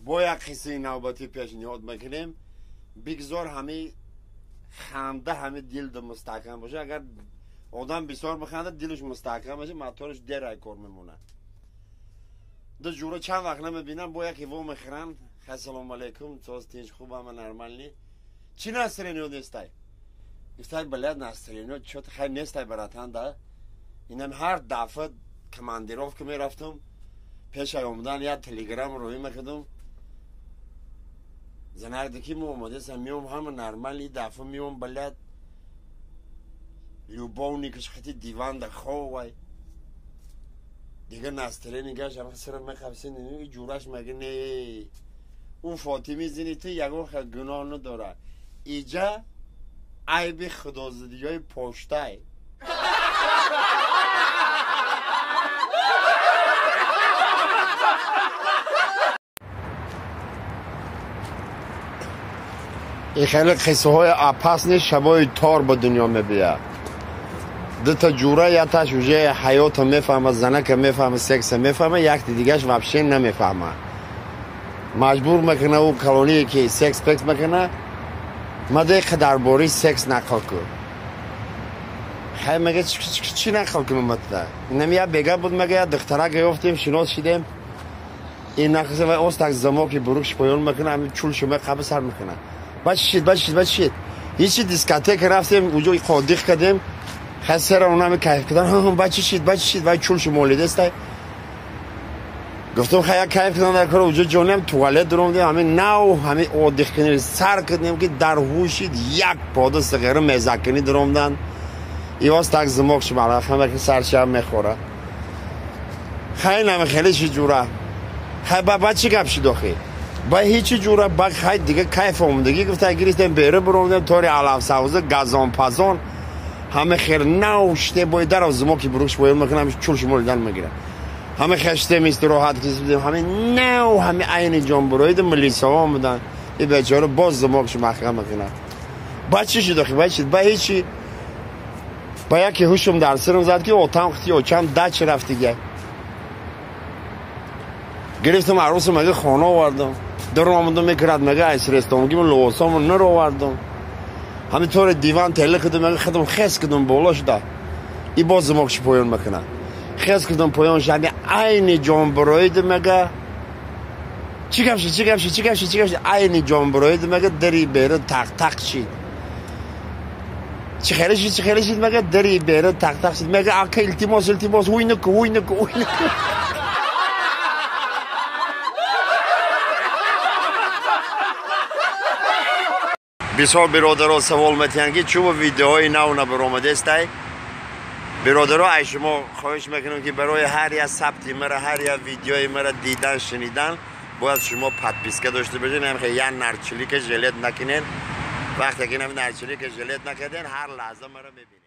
Бо як қиссаи навбатӣ пешниҳод мекунем. Бигзор ҳамаи ханда ҳамаи дил мустаҳкам боша. Агар одам бисёр биханда, дилаш мустаҳкам боша, мотораш дер кор мемонад. Ду ҷура чанд вақт намебинам, бо яке во мехӯранд. Ассалому алайкум, соз тинч, хуб, ҳама нормальный. Чӣ настроение нестай? Гуфтай, блядь, настроение чё-то хай нестай, братан, да? Инам ҳар дафъа командировка мерафтам, пешай омадан як телеграм рӯӣ мекардам. Занак ки мо омадесам, миём, ҳама нормальный, дафъа миём, блядь, любовникаш хати диванда ховай. Дигар настроение гаш ҳама сира мехавсин, ҷураш мега не. Ӯ Фотими зини ту ягон гуноҳ надорад. Иҷа айби худозидиҳои поштай. Ин хеле қиссаҳои опасный шабои тор ба дунё мебиёд. Дута ҷура, якташ уже ҳаёта мефаҳма, занака мефаҳма, секса мефаҳма, якти дигаш вообще намефаҳма. Маҷбур мекуна ӯ калоние ки секс пекс мекуна, мадеқа дар бораи секс нақл кун. Хай мега чӣ нақл кунам мата? Инам як бега буд, мега як духтарак ёфтем, шинос шидем. Ин нақл ва остак замоки бурукш поён мекуна, ҳамин чулшу меқаба сар мекуна. Баъд чӣ шид, баъд чӣ шид, баъд чӣ шид? Ҳичи дискотека рафтем, уҷо қодиқ кардем. Хай сера онами кайф кардан. Баъд чӣ шид, баъд чӣ шид? Вай чулшу молидестай. Гуфтам хай як кайф кардам дар кор, уҷо ҷонем туалет дуромдем, ҳамин нав ҳамин одиқ кунем, сар кардем ки дар ҳушид як пода сиғира мезаккунӣ дуромдан. Ивоз так зимок шуд, алафа ки саршаб мехӯрад. Хай нами хеле чӣ ҷура. Хай баъд чӣ гап шид охи? Ба ҳечи ҷура, ба хай дига кайф омадагӣ гуфта гирифтем, бере буромдем, тори алафсавза, газонпазон, ҳама хел нав шите бой дарав зимоки бурукш боён мекунам, чулш молидан мегирам. Ҳама хештем истироҳат кардем, ҳама нав ҳама айни ҷон буроидем, милисаҳо омадан. И бечора боз зимокш маҳкам мекунад. Баъд чӣ шуд охи? Баъд чӣ? Ба ҳечи. Ба яке ҳушум дар сирам зад ки отам хти очам дачи рафт дига. Гирифтам арӯсам, мега хона овардам. Дар омадам мекард, мега ай срестомгим либосамро наровардам. Ҳамин тори диван теле кардам, мега худам хес кардам боло шуда. И боз зимокш поён мекунад. Хес кардам поён шуда, ҳамин айни ҷон буроид мега. Чӣ гап шуд, чӣ гап шуд, чӣ гап шуд, чӣ гап шуд? Айни ҷон буроид мега, дари беру тақ-тақ шид. Чӣ хеле шуд, чӣ хеле шуд, мега дари беру тақ-тақ шид. Мега ака илтимос, илтимос, ҳуй наку, ҳуй наку, ҳуй наку. Бисёр биродаро савол метиҳанд ки чӯ видеоҳои нав набаромадестай. Биродаро, ай шумо хоҳиш мекунам ки барои ҳар як сабти мара, ҳар як видеои мара дидан, шунидан бояд шумо подписка дошта бошед. Ҳам як нарчилика жилет накунед. Вақте ки нарчилика жилет накарден, ҳар лаҳза мара мебинед.